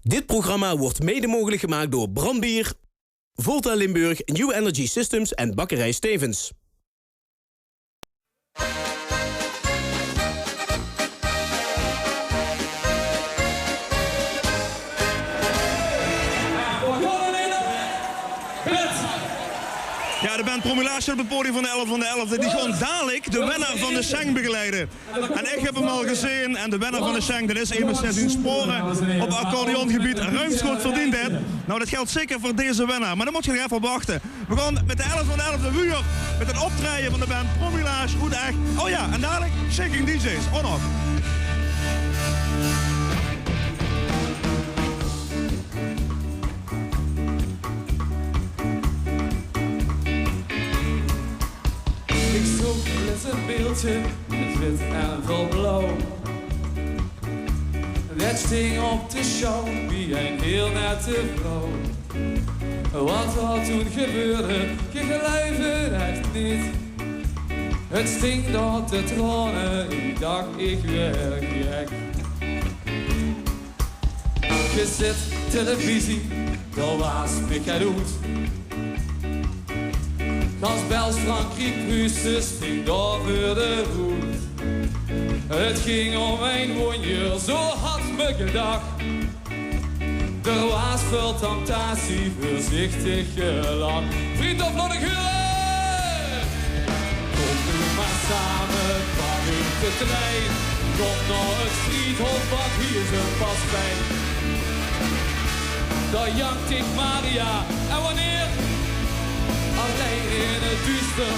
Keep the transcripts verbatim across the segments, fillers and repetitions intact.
Dit programma wordt mede mogelijk gemaakt door Brand Bier, Volta Limburg, New Energy Systems en Bakkerij Stevens. Ja, de band Promillage op het podium van de elf van de elfde. Die gaan dadelijk de winnaar van de Sjeng begeleiden. En ik heb hem al gezien. En de winnaar van de Sjeng, dat is immers sinds zien sporen op accordeongebied ruimschoots verdiend heeft. Nou, dat geldt zeker voor deze winnaar. Maar dan moet je nog even op wachten. We gaan met de elf van de elfde weer met het optreden van de band Promillage. Goed echt. Oh ja, en dadelijk Shaking D J's. Oh nog. Ik zoek wel eens een beeldje met wit en veel blauw. Dat sting op de show bij een heel nette vrouw. Wat er toen gebeurde, je gelooft het echt niet. Het sting door de tranen, ik dacht ik werd gek. Gezet televisie, daar was ik het oet. Gans Bels, Frankrijk, Pruisen sting daar voor de roet. Het ging om een wonder, zo had me gedacht. Er was veel temptatie, voorzichtig gelach. Vriend of laat ik huren! Kom nu maar samen, pak ik de trein. Kom naar het Vriethof, want hier is het pas fijn. Daar jankt ik Maria. En wanneer? Alleen in het duister.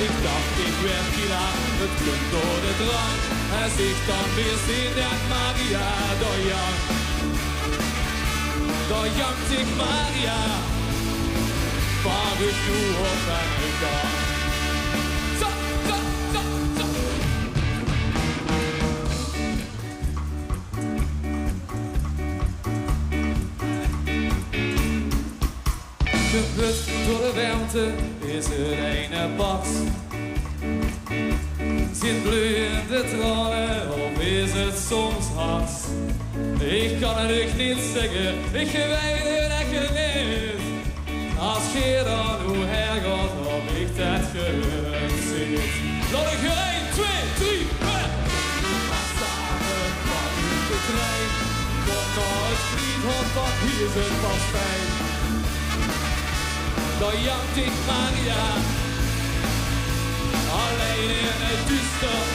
Ik dacht, ik werd gila, het komt door de drank. Als ik dan weer zin, dan Maria, daar jank. Daar jankt ik Maria. Waar ik nu op ben gegaan. Zo, zo, zo, zo. Geput door de warmte is het een apart. Zit bloeiende tranen of is het soms hard? Ik kan het echt niet zeggen, ik weet het echt niet. Als geer dan hoe hergod op ik dat gehuurd zit. Laat ik er een, twee, drie, hup! Samen van de trein. Kom naar het Vriethof, want hier is het pas fijn. Daar jankt ik Maria. Alleen in het duister.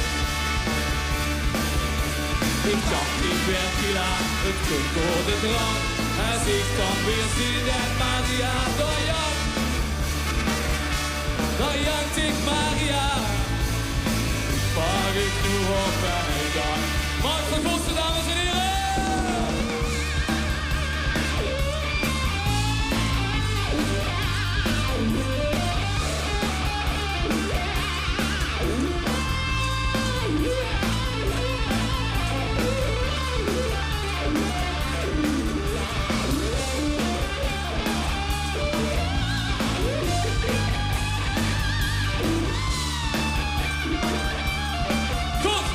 Ik dacht, ik werd gila, het komt door de drank. Als ik dan weer zin, dan Maria, daar jank. Daar jankt ik Maria. Waar ik nu op ben gegaan. Mark van Vossen, dames en heren. Goed.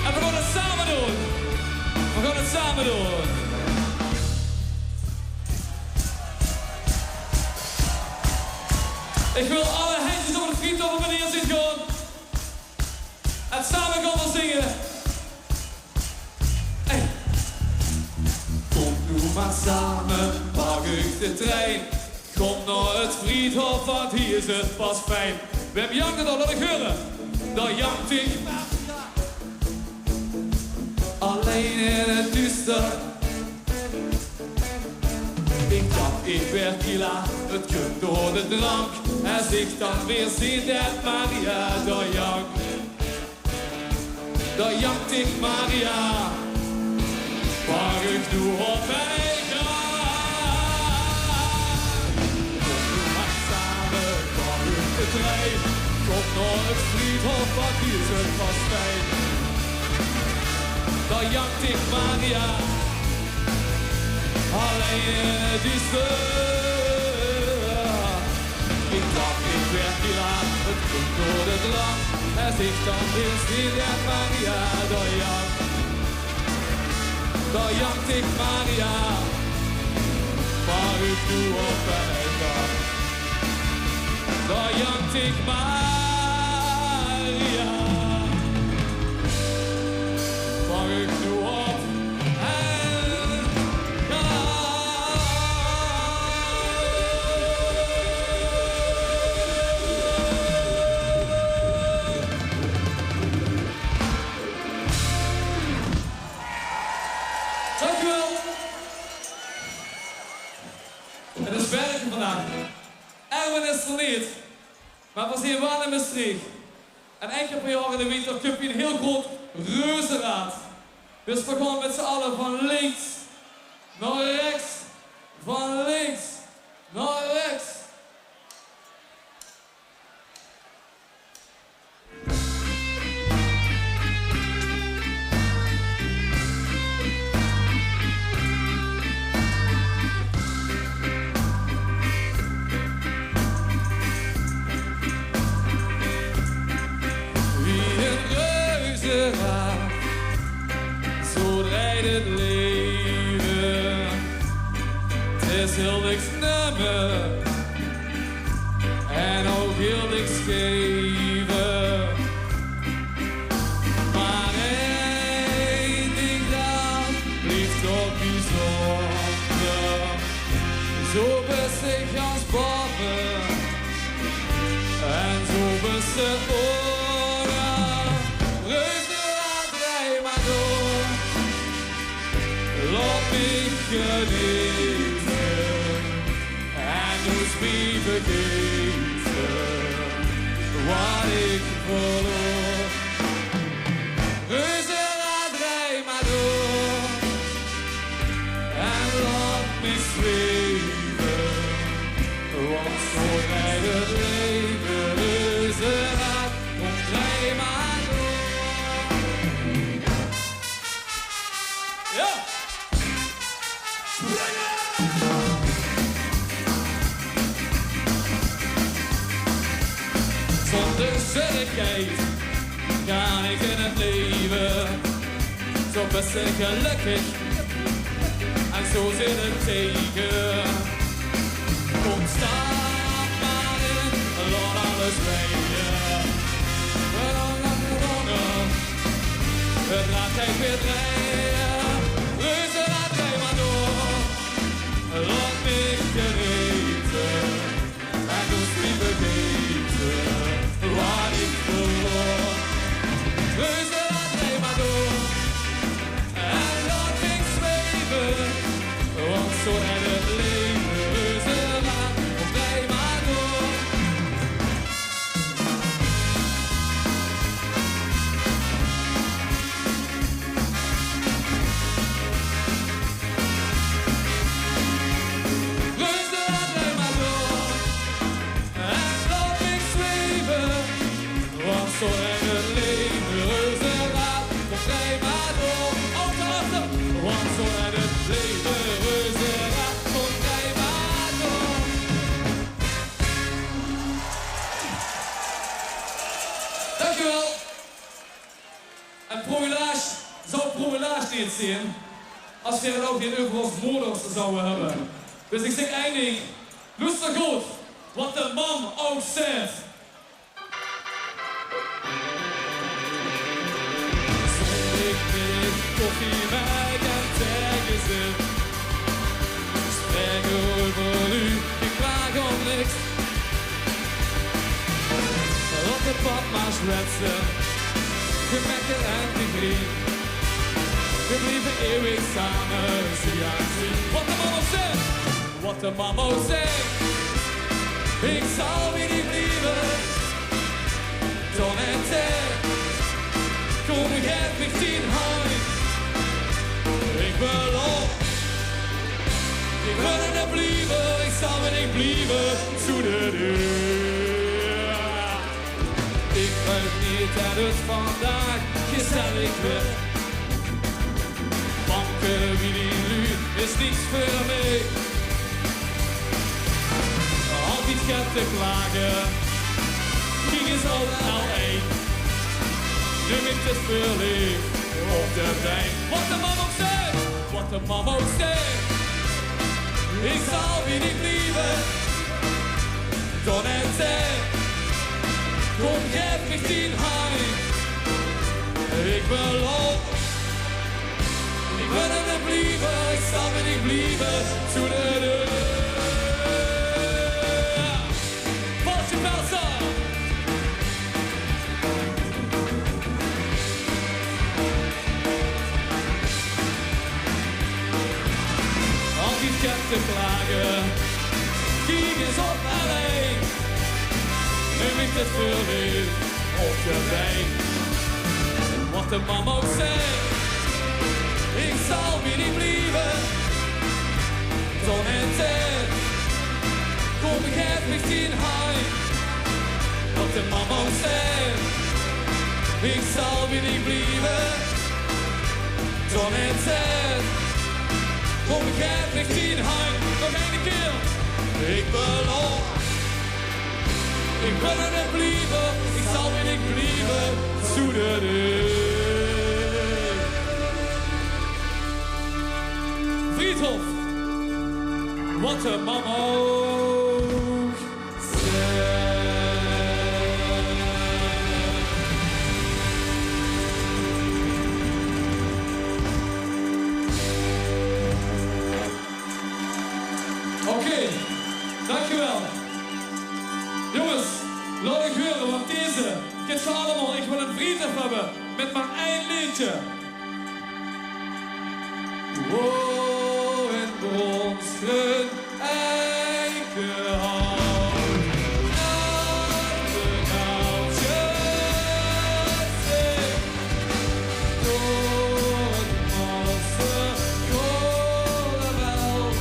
En we gaan het samen doen. We gaan het samen doen. Ik wil alle hendjes op de Vriethof op en neer zien gaan. En samen gaan we zingen. Hey. Kom nu maar samen, pak ik de trein. Kom naar het Vriethof, want hier is het pas fijn. Wem jankt het al? Laat ik huren. Daar jankt ik. Alleen in het duister. Ik dacht, ik werd gila, het komt door de drank. Als ik dan weer zin, dan Maria, daar jank. Daar jankt ik Maria. Waar ik nu op ben gegaan. Kom nu maar samen, pak ik de trein. Kom naar het Vriethof, want hier is het pas fijn. Daar jankt ik Maria. Alleen in het duister. Dach ich weer Pilaat, 't kump door de drank. En ich dan weer Sint Maria, dao jank, dao jank ich Maria. Waar ich noe op en dao jank ich Maria. Waar ich noe op en Dank u wel. Het is werken vandaag. Erwin is er niet, maar we zien wel in Maastricht. En één keer per jaar in de winter kump hie een heel groot reuzenrad. Dus we gaan met z'n allen van links naar rechts, van links naar rechts. Wie een reuzenrad, zo drejt het leven. 't Is heel niks nummer en ook heel niks geven. Maar één ding, dat blieft toch bijzonder. Zo beste gans boven en zo beste onder. Reuzenrad, drij maar door. Laat mich genieten en doe 's mich vergeten wat ich verloor. Reuzenrad, drij maar door en laat mich zweven, want zo drejt het leven. Reuzenrad, kom, drij maar door. Ja! Springen! Zonder zörigheid kan ich in het leven zo best gelukkig en zo zit het tegen. Kom, stap maar in, laat alles weten. We gaan nog gewonnen, het rad geit weer drejje. Reuzenrad, drij maar door. Laat mich genieten en doe 's mich vergeten wat ich verloor. Reuzenrad, drij maar door en laat mich zweven, want zo drejt het leven. Reuzenrad, kom, drij maar door. Reuzenrad, drij maar door en laat mich zweven, want zo drejt het leven. Reuzenrad, kom, drij maar door. Ook daarachter, want zo drejt het leven. Reuzenrad, kom, drij maar door. Dank u wel. En promillage zou promillage niet zien als we het ook niet over ons moeders zouden hebben. Dus ik zeg één ding. Loester good wat de mam ook zegt. Zon ik middig koffie, melk en thee gezin. Spreek over u, ik klaag om niks. Laat de pap maar zwetsen, gemekker en gegriel. We blieven eeuwig samen, zie aan zie. Wat de mama zegt, wat de mama zegt. Ik zal weer niet blieven. Ton en Tij, kom, geef mich dien hand. Ik wil op, ik wil er niet blieven, ik zal er niet blieven, zoe de deur. Ik weet niet dat het vandaag gezellig werd. Banken wie die lui is niks voor mij. Altijd te klage. Kiek ins op L één. Num ich 't veur leef op de bein. Wat de mam ouch zaet. Wat de mam ouch zaet. Ich zal bie dich blieve. Tot 't zaet. Kóm, gaef mich dien handj. Ich beloof. Ich wil 't blieve, ich zal bie dich blieve, zoe de deur. Potje Pelser! Altied get te klage, kiek ins op L één. Num ich 't veur leef op de bein. Wat de mam ouch zaet, ich zal bie dich blieve. Tot 't zaet, kóm, gaef mich dien handj. Wat de mam ouch zaet, ich zal bie dich blieve. Tot 't zaet, kóm, gaef mich dien handj. Nog eine kier. Ich beloof. Ich wil 't blieve, ich zal bie dich blieve, zoe de deur. Vriethof, wat de mam ouch zaet. Oké, dankjewel. Jónges, laot uch hure, want deze, kènt geer allemaol, ich wil 'n Vriethof höbbe, mit mer ein leedje. Wo 'n bronsgreun eikenhout nao de kantjes zit. Door 't mosse kolleveld,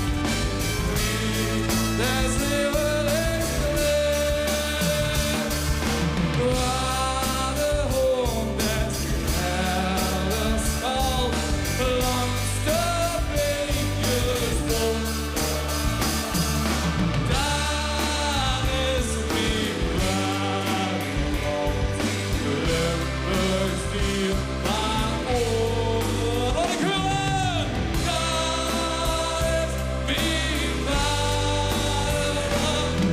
wie de sneeuw ligt, waar de honderd herders al langs de beekjes bond. Daar is mien vaderland, Limburgs dierbaar oord. Laot ich hure! Daar is mien vaderland,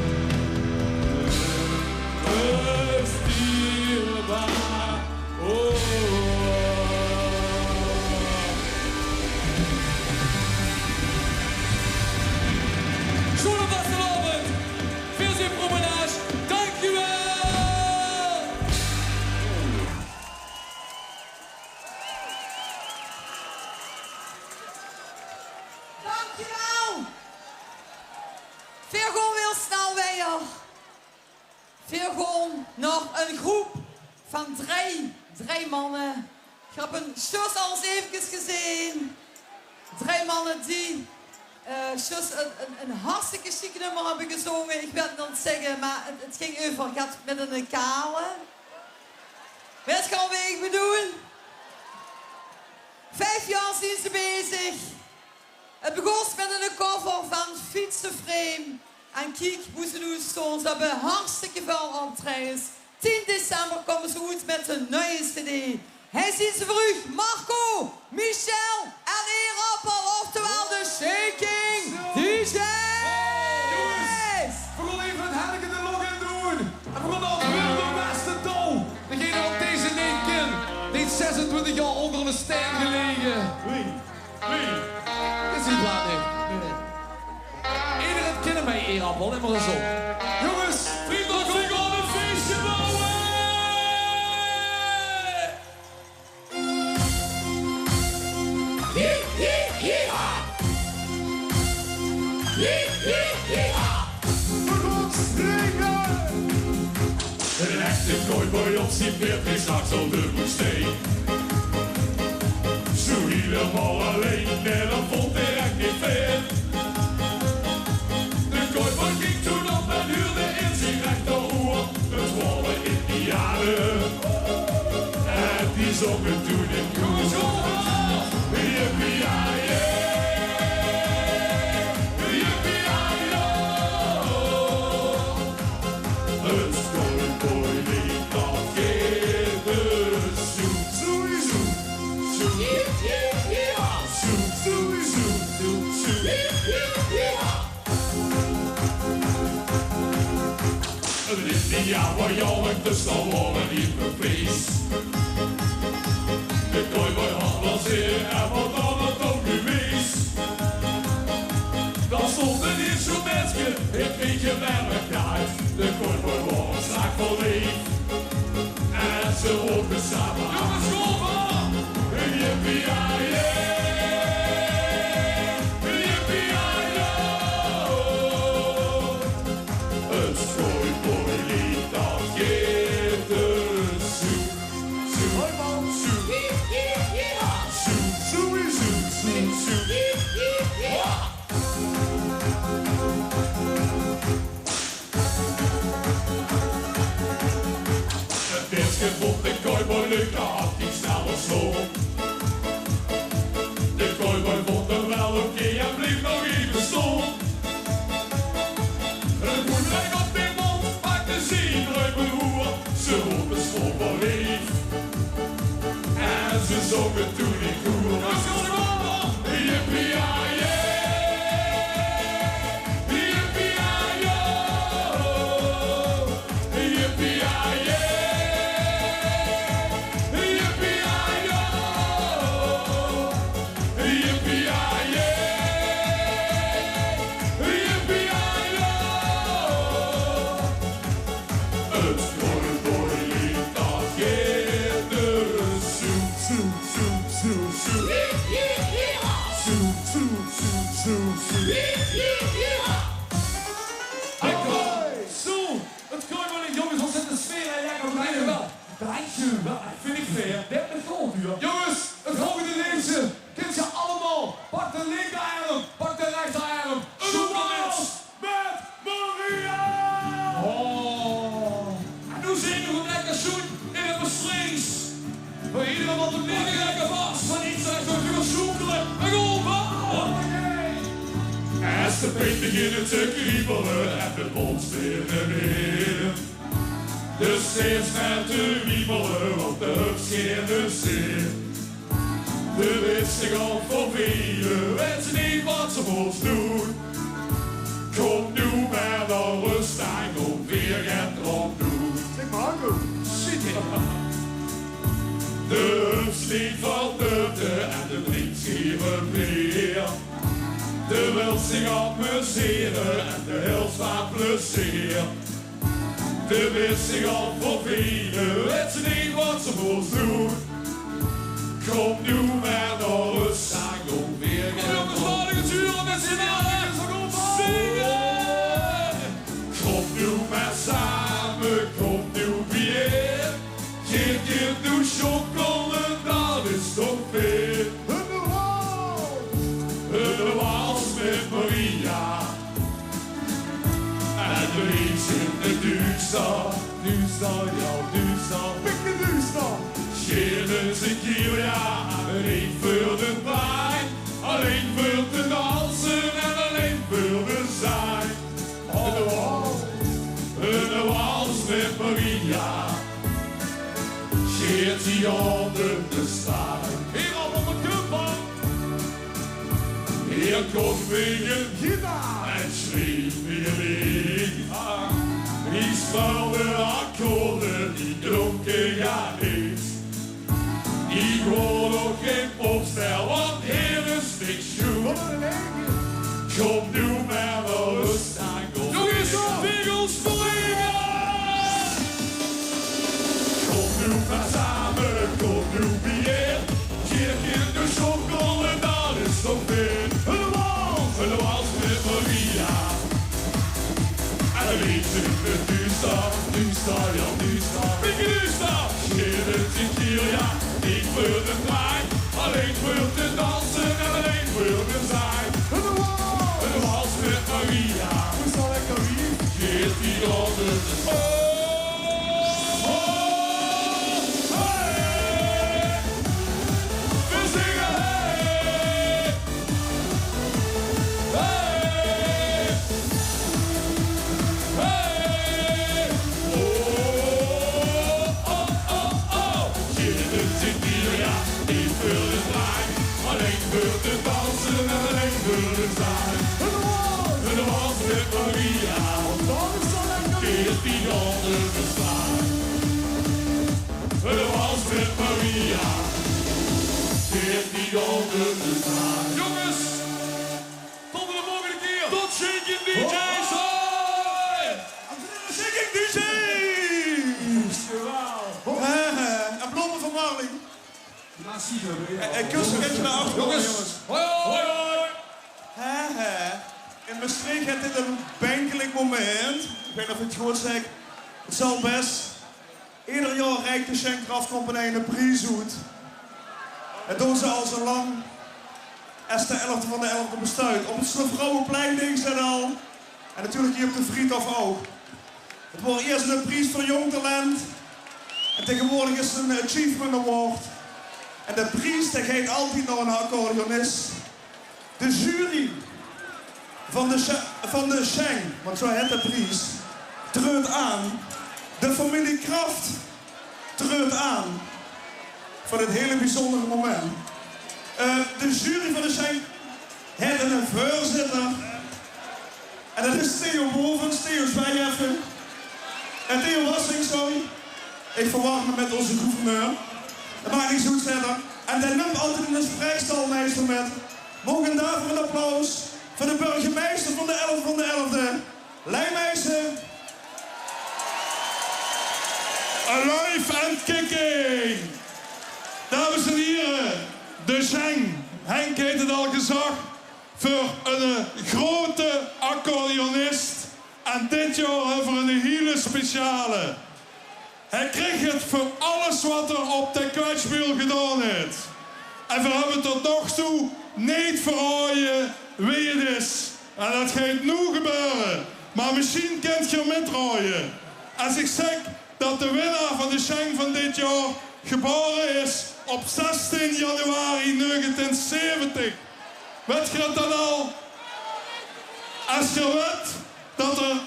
Limburgs dierbaar oord. Sjoene vastelaovend! Veer zien Promenage. Dankjewel! Dankjewel! Veer gaon weer snel wijer. Veer gaon nao 'n groep van drei, drei manne. Geer höb 'm zjus al ins efkes gezeen. Drei manne die, eh, zjus 'n, 'n, 'n hartstikke sjiek nummer höbbe gezónge. Ich wèt neet wat ich mót zègke, mer 't, 't ging euver get mit 'ne kale. Wèt geer al wae ich bedoel? Vief jaor zien ze bezig. 't Begós mit 'ne cover van Fietsefreem. En kiek boe ze noe staon. Ze höbbe hartstikke väöl entrees. Tien december kómme ze oet mit 'n nuie cd. Hie zien ze veur uch, Marco, Michel en Eerappel, oftewel de Shakin DJ's. Jónges, veer gaon eve 't henneke de lóch in doon. En veer gaon nao 't Wilde Weste touw. Degene wae deze neet kint, dae haet zesentwintig jaor ónger 'ne stein gelege. Wie? Is die plaat neet? Ederein kint 'm, Eerappel, neet mier ins op. Jónges, vriende, veer gaon e fieske bouwe! Hie, hie, hie, ha! Hie, hie, hie, ha! Veer gaon springe! 'N echte cowboy op zien paerd, hae slaag al de woestijn. Zoe hielemaol allein, nae, dat vónj hae ech neet fijn. De cowboy kiek toen op en huurde in zien rechteroer: 't waore Indiane. En die zónge toen in koor: Yippie-yay-yay, yippie-yay-yo. Jao, mer Jan, dus dan waor 't neet verplicht. De cowboy had waal zin, en wat dan 't ouch neet wis. Dan stóng d'r ins zoe'n minske, ich weit neet wie 't geit. De cowboy waor strak verleef. En ze rope same: Jónges, kom op! Yippie-yay-yay! Yippie-yay-yo! 't Cowboylied, dat geit dus zoe. Zoe. Hoi, man. Zoe. Zoe. Zoe, zoe, zoe, zoe, zoe. Het minske vónd de cowboy leuk, dat haw 'r snel versjtóng. De cowboy vónd 'm waal oké en bleef nog effe sjtóng. Ein poet lei op de mónd, pakde zien ruime hoer. Ze rope stroom verleef. En ze zónge toen in koer: Yippie-yay-yay! Yippie-yay-yo! Yippie-yay-yay! Yippie-yay-yo! Yippie-yay-yay! Yippie-yay-yo! 't Cowboylied, dat geit dus zoe. Zoe, zoe, zoe, zoe. Zoe, zoe, zoe, zoe, zoe. Lekker. Zoe, 't Cowboylied, jónges, wat zit de sfeer hie lekker in. Dankjewel. Dankjewel. Vinj ich fair. Det mit goud, huur. Jónges, 't volgende leedje kint geer allemaol. Pak de linkererm, pak de rechtererm. Sjoekelmits. Mit Maria! Oh. En noe zinge v'r lekker sjoen in 't Mestreechs. Veur ederein wat 'm neet lekker vas. Van iets dat v'r sjoekele. En gewoon van. Es de pien begint te kriebele en de bóns binne weer. De steeds mer te wiebele op de hupsgene zee. De wits zich al vervele, wits neet wat ze mós doen. Kóm noe mer nao rös, dan gaon veer get draon doen. Zeg maar, Marco. Zit in. De hups neet verdutte en de drinks geven pleer. De wils zich amusere en de hils vaat plezeer. De wits zich al vervele, wits neet wat ze mós doen. Kóm noe mer nao rös, dan gaon veer get draon. Jónges, wat 'n gezuur, mit z'n alle zinge! Kóm noe mer same, kóm noe bie-ein. Geer kint noe sjoekele, dat is toch fijn. Eine wals mit Maria. En de leedjes in 't duuster. Duuster, jao, duuster. Pikkeduuster. Geer zit hie, jao, allein veur de pijn. Allein veur te danse en allein veur de zang. Eine wals, eine wals mit Maria. Geer zit hie op de straot. Hie op de kumpel. Hie kós ich ein gitaar en sjreef ich ein leed. Ich speelde akkoorde, die klónke gaar neet. Ich waor nog gein popster, want hie is niks sjoen. Kóm noe mer nao rös, dan gaon veer get draon. Jónges, Spiegels, Spiegels! Kóm noe mer same, kóm noe bie-ein. Geer kint noe sjoekele, dat is toch fijn. Eine wals, eine wals mit Maria. En de leedjes in 't duuster, duuster, jao, duuster. Pikkeduuster! Geer zit hie, jao, neet veur de pijn. Allein veur te danse en allein veur de zang. Eine wals! Eine wals mit Maria. Geer zit hie op de... Oh! Oh! Hey! Veer zinge, hey! Hey! Hey! Oh, oh, oh, oh! Geer zit hie, jao, neet veur de pijn, allein veur te danse en allein veur de zang. Eine wals mit Maria. Geer zit hie op de Maria, veertien jaar de zaak. Jónges, tot de volgende kier. Tot Shakin DJ's. Hoi. Shakin DJ's. Jawel. Hè, hè. En blome van Marley. En, en kus, kus nao achter, jónges. Hoi, hoi, hoi. Hè, hè. In Mestreech haet dit ein binjselik moment. Ich weit neet of ich 't good zèk. 't Zal bès. Eder jaor reik de Sjeng Kraft Compagnie eine pries oet. Det doon ze al zo lang es de elfde van de elfde bestuit. Op 't Sloefvrouweplein, dink ich al. En natuurlik hie op de Vriethof ouch. 't Waor iers eine pries veur jóng talent. En taegewoordig is 't eine Achievement Award. En de pries, dae geit altied nao eine accordeonis. De jury van de Sje-, van de Sjeng, want zo haet de pries, treurt aan. De familie Kraft treurt aan. Veur dit hele bijzondere moment. Eh, de jury van de Sjeng haet eine veurzitter. En det is Theo Bovens, Theo, zwaai effe. Eh, Theo Wassing, sorry. Ich verwar 'm mit ózze gouverneur. Det maak neet oet, zèt 'r. En dae numt altied eine spraekstalmeister mit. Maag ich daoveur ein applaus veur de burgemeister van de elfde van de elfde, Lei Meijsen. Alive and kicking. Dames en hiere, de Sjeng. Henk haet 't al gezag, veur eine grote accordeonist. En dit jaor höbbe v'r eine hiele speciale. Hae krieg 't veur alles wat 'r op de kwetsjbuul gedaon haet. En veer höbbe tot nog toe neet verraoje wae 't is. En det geit noe gebeure. Mer mesjien kènt geer mitraoje. Es ich zèk det de winnaar van de Sjeng van dit jaor gebaore is op zestien januari negentien zeventig. Wèt geer 't dan al? Es geer wèt det 'r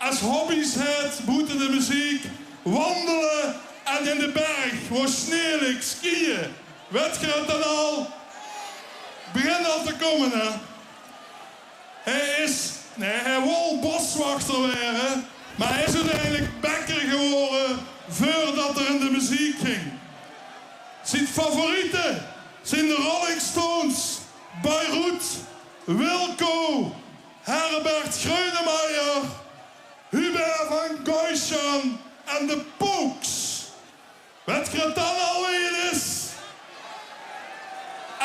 es hobby's haet boete de meziek, wandele en in de berg, wo snee ligk, skiën. Wèt geer 't dan al? Begint al te kómme, hè? Hae is, nae, hae wól boswachter waere, mer hae is oeteindelik bekker gewore veurdet 'r in de meziek ging. Zien favoriete zeen de Rolling Stones, Beirut, Wilco, Herbert Grönemeyer, Hubert van Goishan en de Pogues. Wèt geer 't dan al wae 't is?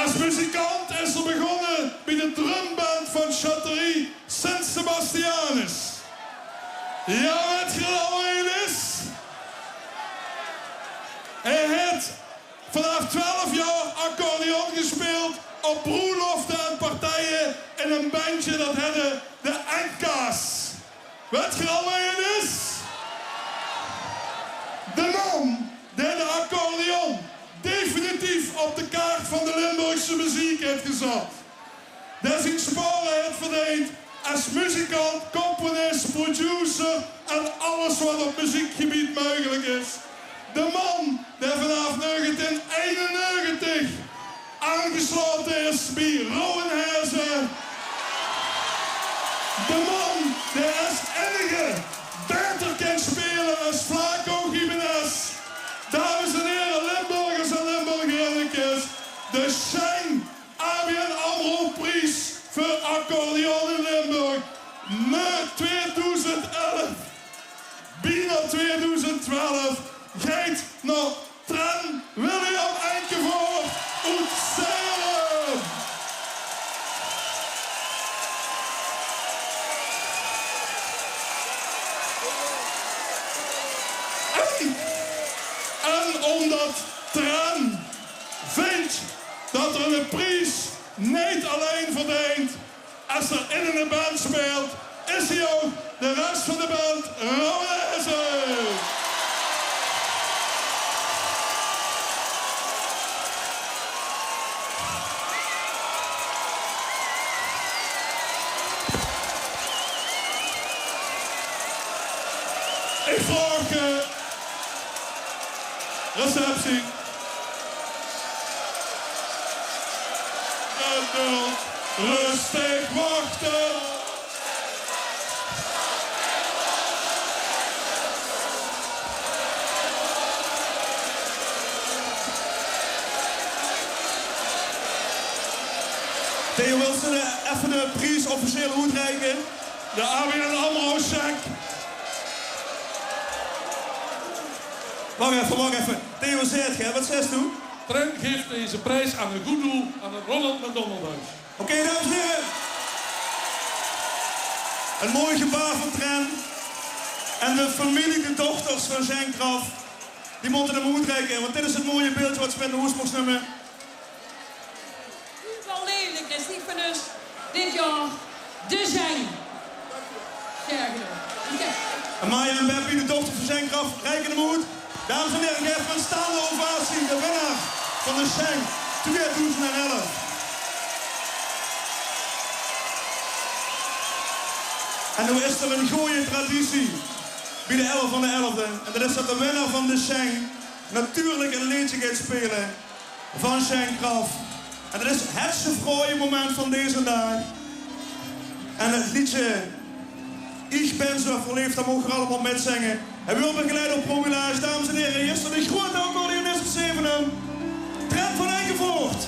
Es muzikant is 'r begonne bie de drumband van sjötterie Sint Sebastianus. Jao, wèt geer 't al wae 't is? Hae haet vanaaf twelf jaor accordeon gespeeld op broelofte en partije in ein bandje det hètte de Enka's. Wèt geer al wae 't is? De man dae de accordeon definitief op de kaart van de Limburgse meziek haet gezat. Dae zien spaore haet verdeend es muzikant, componis, producer en alles wat op meziekgebied meugelik is. De man dae vanaaf negentien einennegentig aangeslaote is bie Rowwen Hèze. De man dae es einige baeter kan speule es Flaco Jiménez. Dames en hiere, Limburgers en Limburgerinnekes, de Sjeng A B N AMRO-pries veur accordeon in Limburg. Nao tweedoezend elf, bienao tweedoezend twelf, geit nao Tren William Enkevoort oet Zaerum. En, en ómdet Tren vindj det 'r eine pries neet allein verdeent es 'r in ein band speelt, is hae ouch de res van de band Rowwen Hèze. Ich vraog, eh, receptie. Geduld, rustig wachte. Hey, wils se de, effe de pries officieel oetreike? De A B N AMRO-cheque. Wach effe, wach effe. Theo, zaet geer, wat zaes doe? Trent geeft deze prijs aan een goed doel, aan het Ronald McDonald Huis. Oké, dames en heren. Een mooi gebaar van Trent. En de familie, de dochters van Sjeng Kraf, die mótte 'm oetreike, want dit is het mooie beeldje wat se mit nao hoes moogs numme. Huub Lelick is die van us dit jaor de Sjeng. Sjeng. Oké. En Maya en Beppie, de dochters van Sjeng Kraf, reike 'm oet. Dames en heren, gaef 'm een staande ovatie, de winnaar van de Sjeng tweedoezend elf. En noe is d'r een gooje traditie bie de elf van de elfde. En dat is dat de winnaar van de Sjeng natuurlijk een leedje geit speule van Sjeng Kraf. En dat is het sjefrooie moment van deze daag. En het leedje Ich bin so verleeft, dat moge geer allemaol mitzinge. Hae weurt begeleid door Promillage. Dames en heren, hier is de grote accordeonist van Zevenum, Trent van Enkevoort.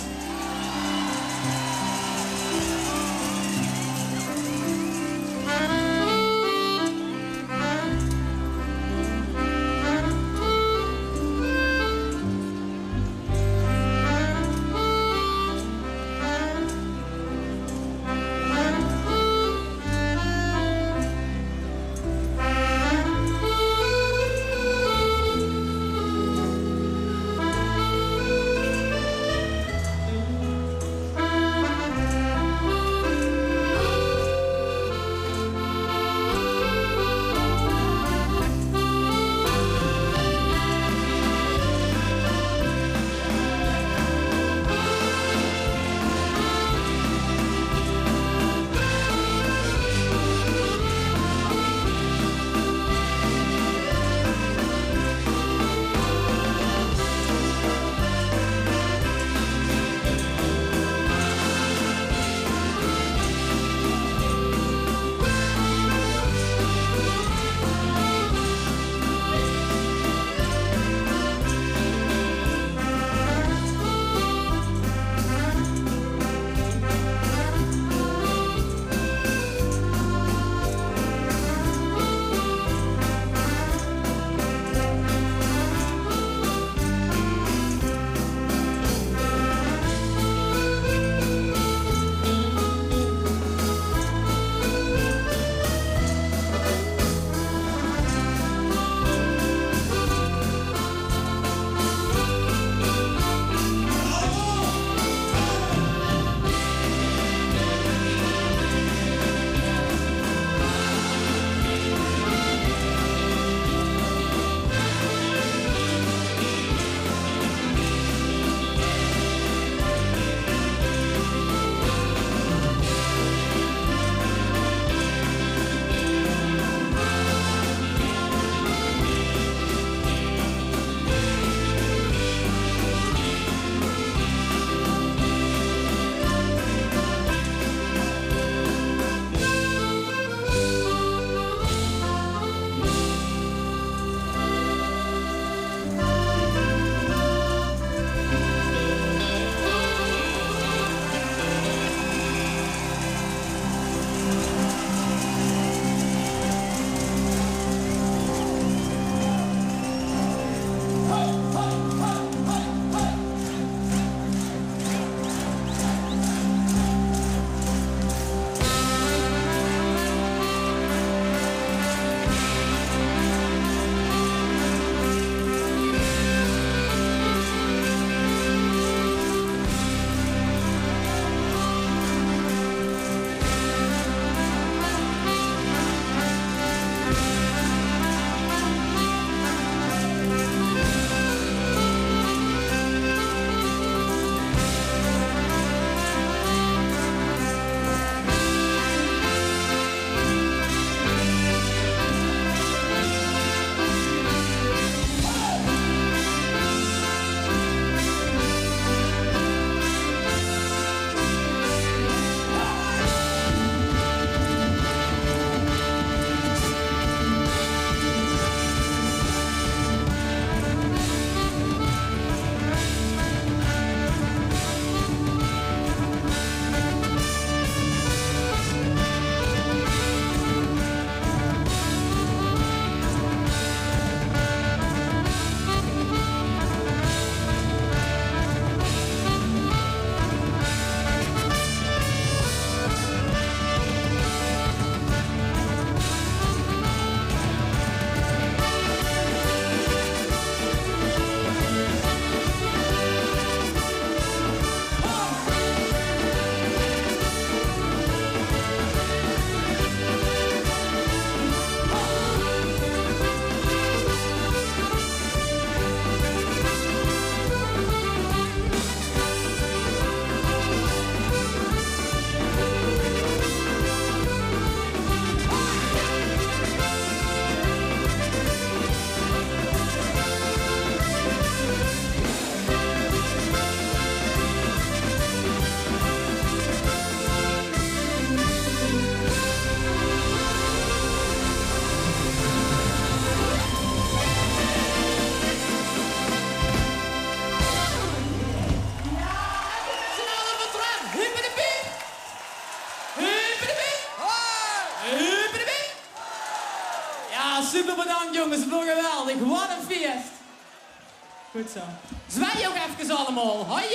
Good zo. Zwaai ouch efkes allemaol. Hoi!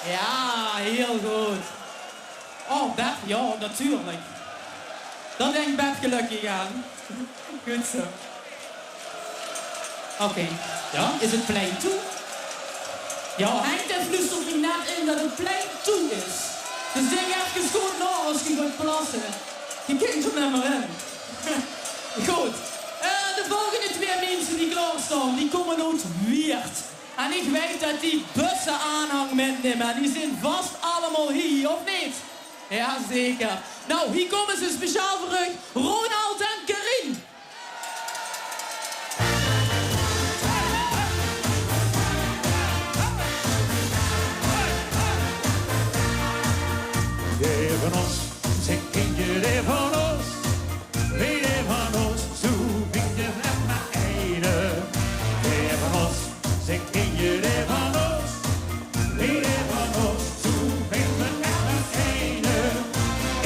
Jao, hiel good. Oh, Beb, jao, natuurlik. Dao dink Beb gelökkig aan. Good zo. Oké. Jao, is 't plein toe? Jao, Henk dae fluustert mich net in det 't plein toe is. Dus dink efkes good nao es ge gaot plasse. Ge kint d'r neet mier in. Good. Eh, de volgende twee minse die klaorstaon, die kómme oet Wieërt. En ich weit det die busse-aanhang mitnumme. En die zeen vas allemaol hie, of neet? Jao, zeker. Noe, hie kómme ze speciaal veur uch. Ronald en Karin. Dae van ós, zèk kindje, dae van ós. Wee dae van ós, zoe vingt d'r mer eine. Dae van ós, zèk kindje, dae van ós. Wee dae van ós, zoe vingt d'r mer eine.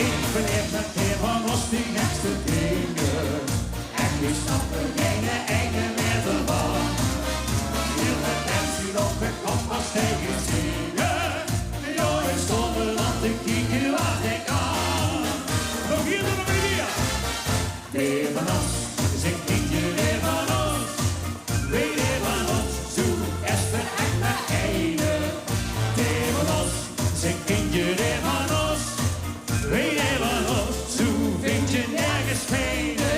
Ich beleef mit dae van ós de gekste dinger. En ich snap d'r geine eine mieër van. Hiel de tent steit op de kop es dae geit zinge. Jao, ich staon d'r aan te kieke waat hae kan. Nog hie, nog ein kieër. Dae van ós, zèk kindje, dae van ós. Wee dae van ós, zoe is d'r ech mer eine. Dae van ós, zèk kindje, dae van ós. Wee dae van ós, zoe vingt d'r nörges eine.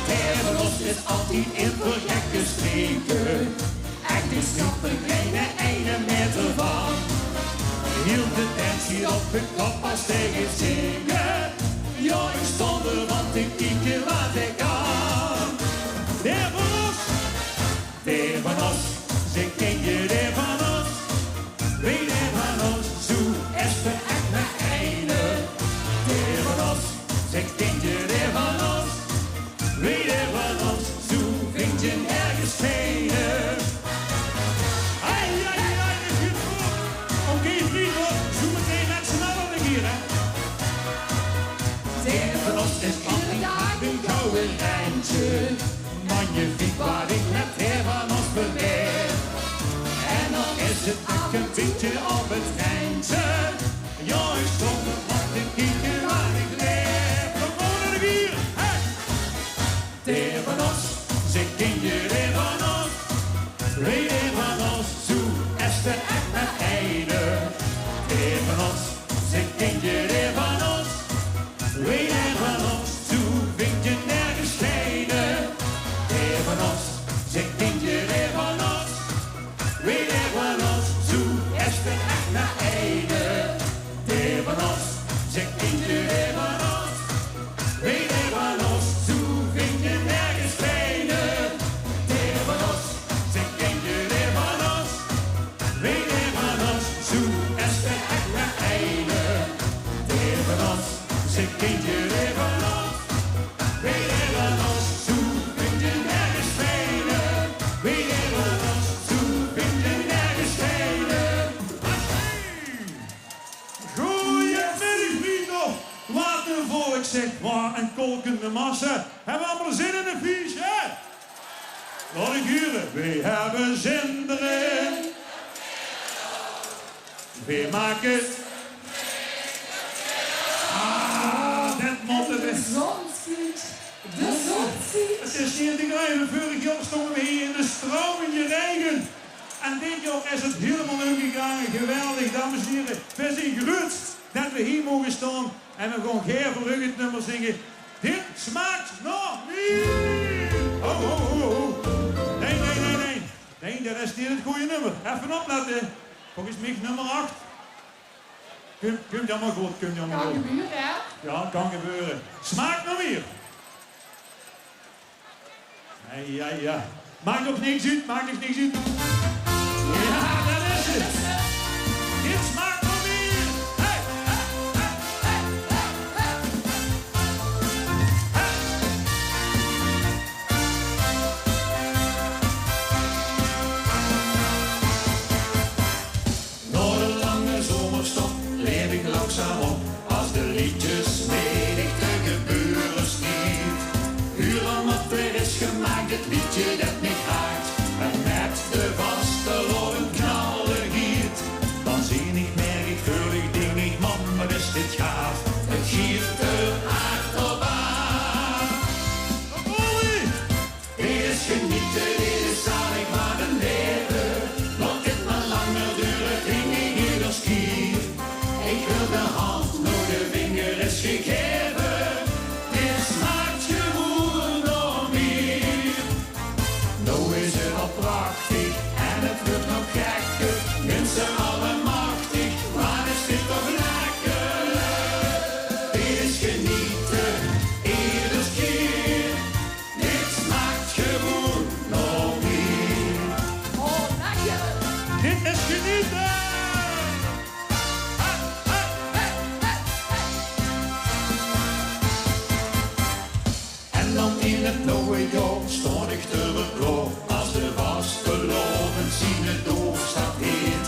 Dae van ós is altied in veur gekke streke. En ich snap d'r geine eine mieër van. Hiel de tent steit op de kop es dae geit zinge. Jao, ich staon d'r aan te kieke waat hae kan. Dae van ós, dae van ós, zèk kindje, dae van ós. Wee dae van ós, zoe is d'r ech mer eine. Dae van ós, zèk kindje, dae van ós. Wee dae van ós, zoe vingt d'r nörges eine. Ai, ai, ai, det geit good. Oké, vriende, zoe metein mit z'n alle hie, hè. Dae van ós is iedere daag ein gouwe rentje. Magnifiek waat ich mit dae van ós beleef. En dan is 't ech ein bietje op 't rentje. Jao, ich staon d'r aan te kieke waat ich beleef. Kóm op, nog ein kieër. Hey! Dae van ós, zèk kindje, dae van ós. Wee dae van ós, zoe is d'r ech mer eine. Dae van ós, zèk kindje, dae van ós. Wee dae van ós, zoe vingt d'r nörges eine. Dae van ós, zèk kindje, dae van ós. Wee dae van ós, zoe is d'r ech mer eine. Dae van ós, zèk kindje, dae van ós. Wee dae van ós, zoe vingt d'r nörges eine. Dae van ós, zèk kindje, dae van ós. Wee dae van ós, zoe is d'r ech mer eine. Dae van ós, zèk kindje, dae van ós. Wee dae van ós, zoe vingt d'r nörges eine. Wee dae van ós, zoe vingt d'r nörges eine. Goeiemiddig, vrienden. Waat ein volk, zeg. Waat ein kolkende massa. Höbbe v'r allemaol zin in ein fieësje, hè? Laot ich hure. V'r höbbe zin d'rin. V'r make... Ah, det mót 't. De zon schiet. De zon schiet. 't Is neet te geluive. Vörig jaor stónge v'r hie in de stroomende regen. En dit jaor is 't hielemaol umgegange. Geweldig, dames en hiere. V'r zeen gruuets det v'r hie moge staon. En v'r gaon gaer veur uch 't nummer zinge. Dit smaakt nog niet. Ho, ho, ho, ho. Nae, nae, nae, nae. Nae, det is neet 't gooje nummer. Effe oplette. Volges mich nummer acht. Kump, kump allemaol good, kump allemaol good. Kan gebeure, hè? Jao, kan gebeure. Smaak nog mieër. Jao, jao, jao. Maak nog niks oet, maak nog niks oet. Jao, det is 't. Dit smaak nog mieër. Hey, hey, hey. Nao de lange zomerstop leef ich langzaam op, as de leedjesmenigte gebeure schiet. Huur aan wat d'r is gemaak, 't leedje det mich raakt. Prachtig, en het wuuert nog gekker. Minse allemachtig, waat is dit toch lekker. Dit is geniete, ieders kier. Dit smaak gewoen nao mier. Oh, lekker. Dit is geniete. En dan in het nuje jaor staon ich d'r weer klaor. As de vastelaovend ziene doofstap heet.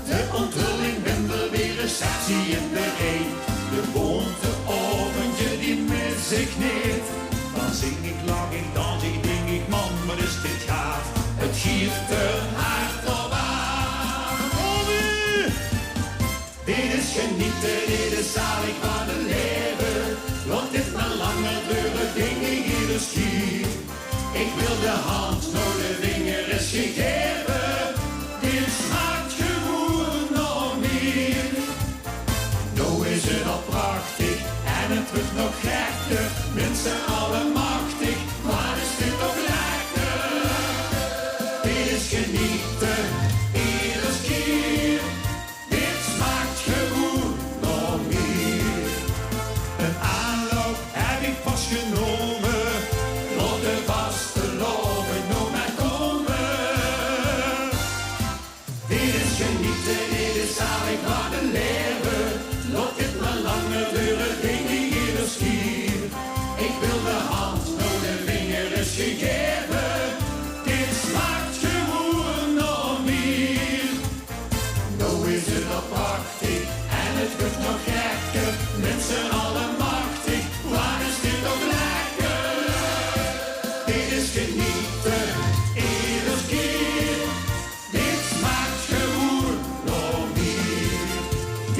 De onthulling, bindel weer, receptie in de rij. De bónte aovendje, die mis ich neet. Dan zing ich, lach ich, dans ich, dink ich: man, waat is dit gaaf. Het giet d'r hart op aaf. Dit is geniete, dit is zalig van het laeve. Laot dit mer langer dore, dink ich ieders kier. Ich wil de hand nao de vinger is gegaeve. Dit smaak gewoen nao mier. Noe is het al prachtig en het wuuert nog gekker. Minse allemachtig, waat is dit toch lekker. Dit is geniete, ieders kier. Dit smaak gewoen nao mier. Ein aanloup höb ich pas genómme. Laot de vastelaovend noe mer kómme. Dit is geniete, dit is zalig van het laeve. Laot dit mer langer dore, dink ich ieders kier. Ich wil de hand nao de vinger is gegaeve. Dit smaak gewoen nao mier. Noe is het al prachtig en het wuuert nog gekker. Minse allemachtig, waat is dit toch lekker. Dit is geniete, ieders kier. Dit smaak gewoen nao mier.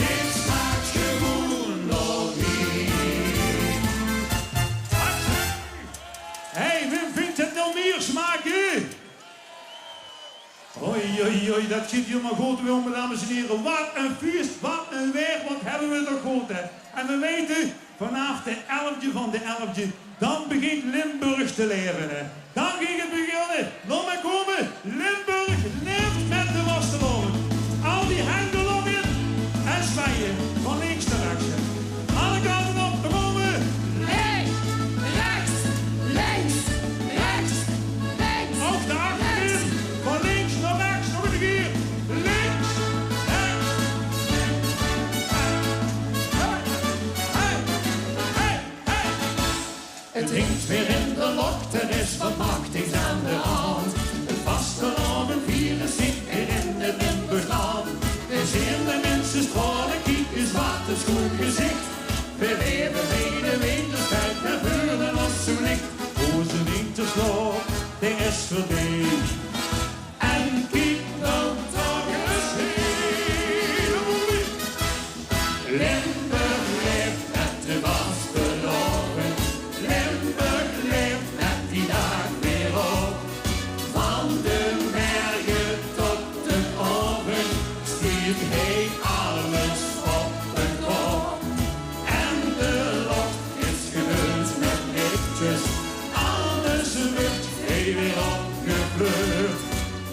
Dit smaak gewoen nao mier. Hey, wae vindj het nao mier smake? Oei, oei, oei, det giet hielemaol good, dames en hiere. Waat ein fieës, waat ein waer, waat höbbe v'r 't toch good, hè. En v'r weite, vanaaf de elfde van de elfde, dan begintj Limburg te laeve, hè. Dan geit het beginne. Laot mer kómme. Limburg laef mit de vastelaovend. Al die henj d'r nog in en zwaaie van links nao rechts. Alle kante op, dao kómme v'r. Links, rechts, links, rechts, ouch de achterkant. Van links nao rechts, nog ein kier. Links, rechts, links, rechts. Hey, hey, hey, hey. Het hingtj weer in de loch, d'r is waat machtigs aan de hand. Het vastelaovendviere zit weer in het Limburgs land. Veer zeen de minse straole, kiek ins waat ein sjoen gezich. Veer laeve bie de winterstied, veer veule ós zoe licht. Ózze winterslaop, dae is veurbie. En kiek noe toch ins hie. Limburg laef mit de vastelaovend. Limburg laef mit die daag weer op. Van de merge tot d'n aovend steit hie alles op de kop. En de loch is gevöld mit leedjes, alles wuuert hie weer opgevleurd.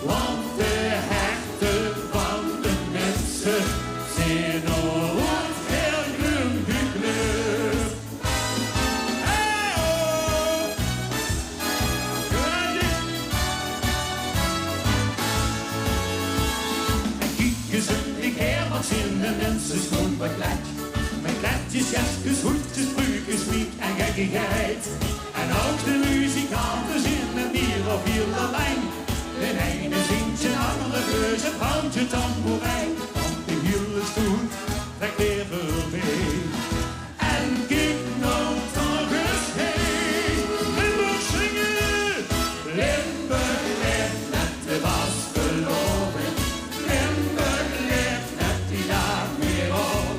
Want de herte van de minse zeen noe oet hel groen gekleurd. Hey, ho! Geweldig! En kiek ins um dich haer, waat zeen de minse sjoen verkleid. Mit kleidjes, jeskes, hoedjes, pruukes, smiek en gekkigheid. En ouch de muzikante zeen neet mieër op hiel allein. D'n eine zingtj, d'n angere bleus, 't handj tamboerijn. Want de hiele stoet trekt weer veurbie. En kiek noe toch ins hie. Limburg zinge! Limburg laef mit de vastelaovend. Limburg laef mit die daag weer op.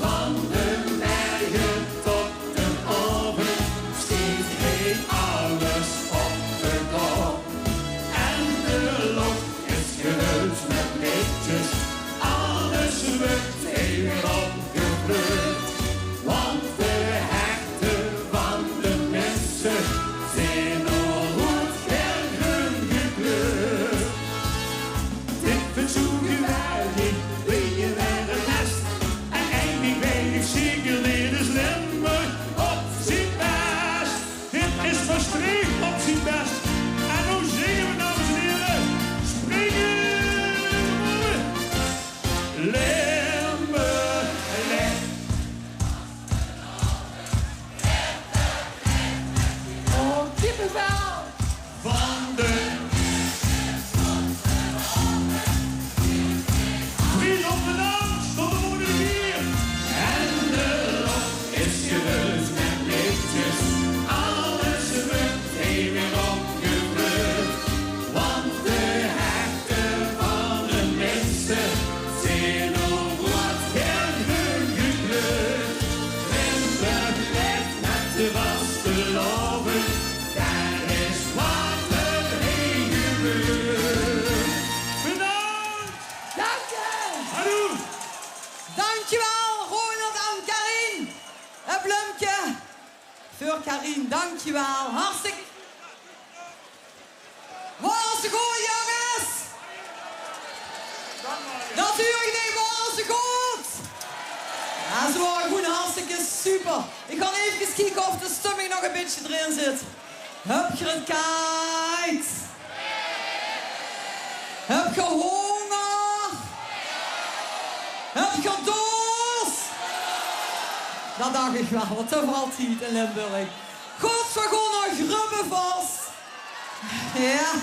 Van de merge tot d'n aovend steit hie alles op de kop. En de loch is gevöld mit leedjes, Natuurlik neet, waor ze good? Jao, ze waore gewoen hartstikke super. Ich gaon efkes kieke of de stumming nog e bietje d'rin zit. Höb geer 't kaajd? Höb geer hónger? Höb geer dors? Dat dach ich waal, want zoe verhalt 't in Limburg. Good, veer gaon nao Grubbevors. Jao.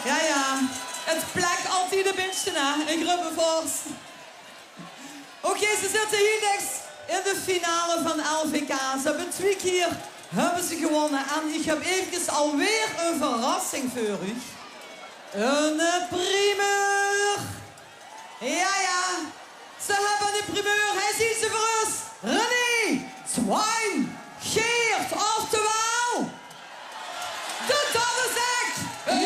Jao, jao. 't Plek altied e bietje, hè, in Grubbevors. Oké, ze zitte hie nèts in de finale van L V K. Ze höbbe twie kier höbbe ze gewónne. En ich höb efkes alweer ein verrassing veur uch. Ein primeur. Jao, jao. Ze höbbe ein primeur. Hae zuut ze veur us. René, Twine, Geert, oftewaal de Daddezek. En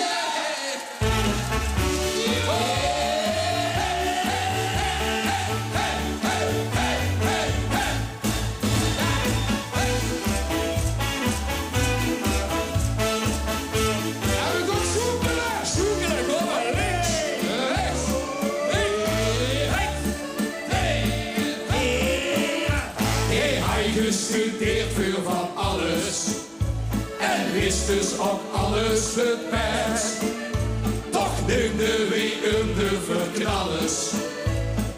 we gaon sjoekele. Sjoekele, kom maar. Links, rechts, links, rechts. Hae haw gestudeerd veur van alles en wis dus ouch alles 't bès. Toch neumde v'r 'm de verknallers,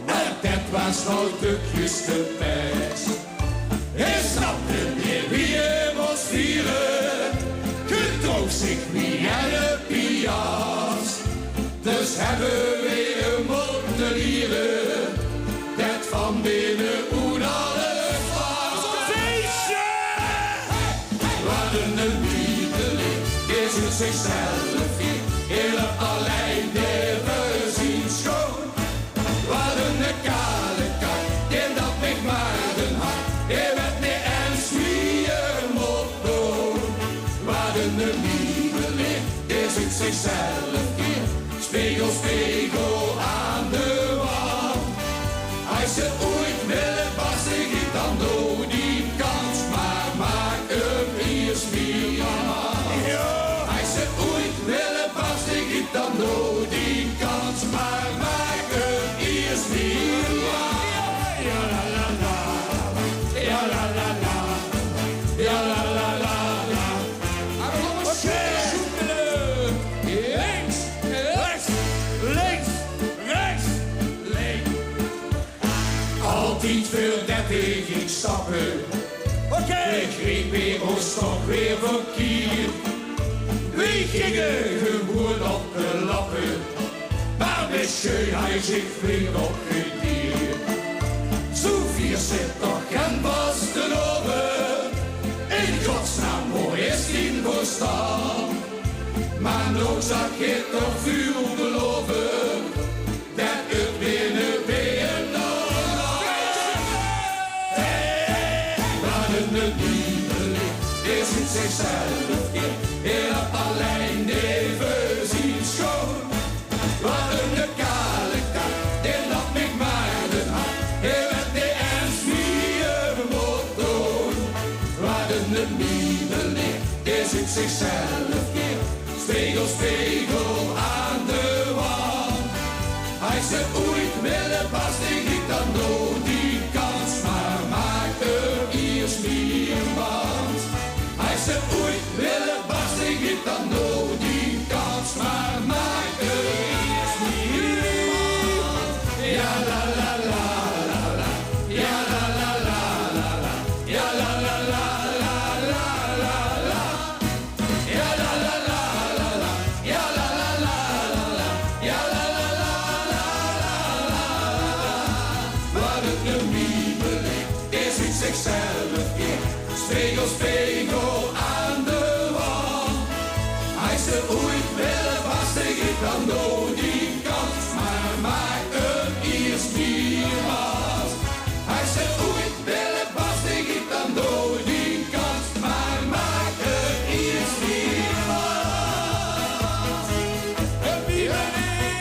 want det waas noe de juuste pès. Hae snapde neet wie 'm mós viere, gedroog zich wie eine pias. Dus höbbe v'r 'm mótte liere det van binne oet alles waas. Feestje! Waat 'ne mieteling, dae zuut zichzelf geer, hielemaol allein neve zien sjoon. Waat 'ne kale kak, dae dat mich maar den hak, hae weit neet ins wie 'r mót doon. Waat 'ne mieteling, dae zuut zichzelf geer, spegel, spegel aan de wand. Haw ze oeit wille barste, gief dan noe dien kans, maar maak 'm iers diamant. Haw ze oeit wille barste, gief dan noe dien kans, maar maak 'm iers diamant. Ja la la la, ja la la la, ja la la la la. Oké. Links, rechts, links, rechts, links. Altied veurdet hae ging stappe, oké, begreep hae ós toch weer verkierd. Weej ginge gewoen op de lappe, maar monsieur haw zich flink opgedieerd. Zoe viers se toch gen vastelaovend, in godsnaam, wo is dien verstand? Maar noe zag hae toch veurbeloovend, det 't weer 'ne B M W. Hey, waat 'ne mieteling, dae zuut zichzelf geer, hielemaol allein neve zien sjoon. Waat 'ne kale kak, dae dat mich maar den hak, hae weit neet ins wie 'r mót doon. Waat 'ne mieteling, dae zuut zichzelf geer, spegel, spegel aan de wand. Haw ze oeit wille barste, gief dan noe dien kans, maar maak 'm iers diamant. Haw ze oeit wille barste, gief dan noe dien kans, maar maak 'm iers diamant. Ja la la la la la, ja la la la la la, ja la la la la la la. Ja la la la la la, ja la la la la la, ja la la la la la. Waat 'ne mieteling, dae zuut zichzelf geer, spegel, spegel aan de wand. Haw ze oeit wille barste, gief dan noe dien kans, maar maak 'm iers diamant. Haw ze oeit wille barste, gief dan noe dien kans, maar maak 'm iers diamant. Happy birthday!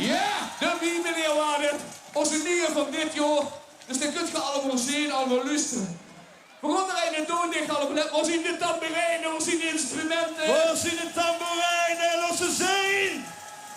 Ja, de Wiemeneer waor 't. Ózze nieje van dit jaor. Dus dae kunt geer allemaol zeen, allemaol loestere. Veer gaon d'r eine doon, dich allemaol. Wo zien de tamboerijne? Wo zien de instrumente? Wo zien de tamboerijne?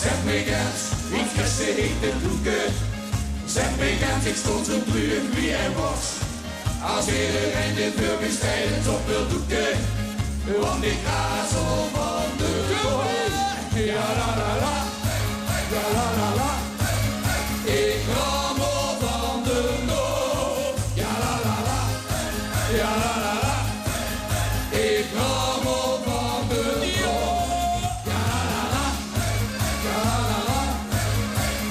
Zeg mich ens, wie kriss se hete doeke? Zeg mich ens, ich stóng zo druug wie ein bos. As ederein dit veur mich steit, en top wil doeke. Want ich raas al van de kop. Ja la la la, ja la la la. Ich rammel van de kop. Ja la la la, ja la la la. Ich rammel van de kop. Ja la la la, ja la la la.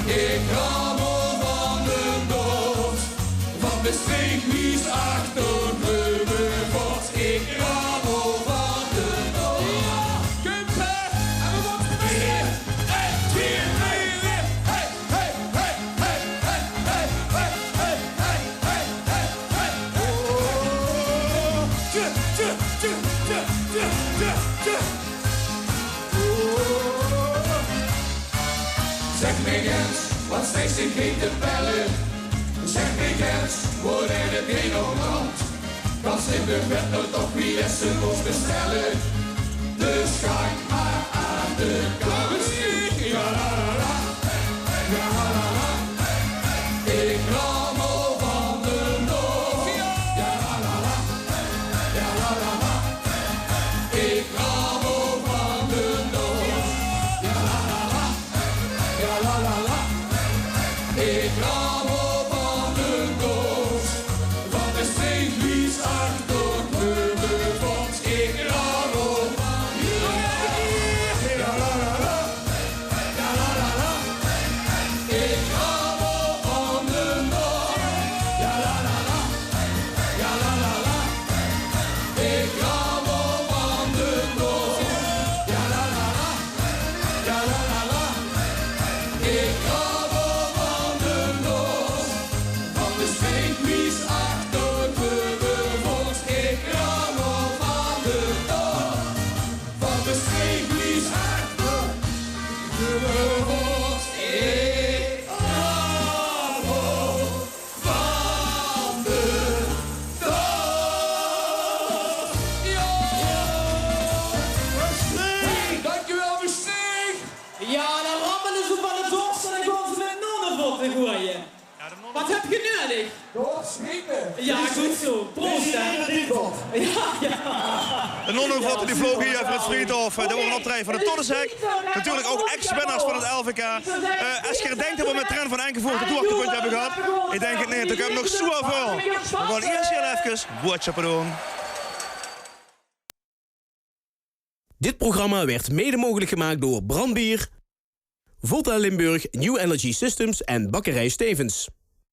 Ich rammel van de kop. Van de streek wies achter de bos. Ich rammel van de kop. Kump, hè? En we gaan weer. Ein, twee, drie, weer. Hey, hey, hey. Oh. Tje, tje, tje. Oh. Zeg mich ens, wat steis se hete pelle? Zeg mich ens, wo deit 't heen op brand? Kans in de wet toch wie se mós bestelle. Dus gaank mer aan de kant. Ja la la la, ja la la la. Ich rammel van de kop. Ja la la la, ja la la la. Ich rammel van de kop. Ja la la la, ja la la la. Ich rammel van de kop. Van de streek wies achter de bos. Ich rammel van de kop. Ja la la la. Ja la la la. Ich rammel van de kop. Ja la la la. Ja la la la. Ich rammel van de kop. Ja la la la. Ja la la la. Ich rammel van de kop. Van de streek wies achter de bos. Ich rammel van de kop. Van de streek wies achter de bos. Ich rammel van de kop. Ja! Hey, dankjewel, Versteeg! Ja, dan rammele ze van de dorst en dan gaon ze mit nonnevot te gooie. Wat höb geer nudig? Ja, good zo. Proost, hè. Ja, ja. De nonnevot die vloog hie euver 't Vriethof. Eh, det waor ein optraeje van de Toddeshek. Natuurlik ouch ex-winnaars van 't L V K. Eh, es geer dink det v'r mit Trent van Enkevoort 't hoogtepuntje höbbe gehad, ich dink 't neet. D'r kump nog zoväöl. V'r gaon iers hiel efkes boodsjappe doon. Dit programma werd mede mogelijk gemaakt door Brandbier, Volta Limburg, New Energy Systems en Bakkerij Stevens.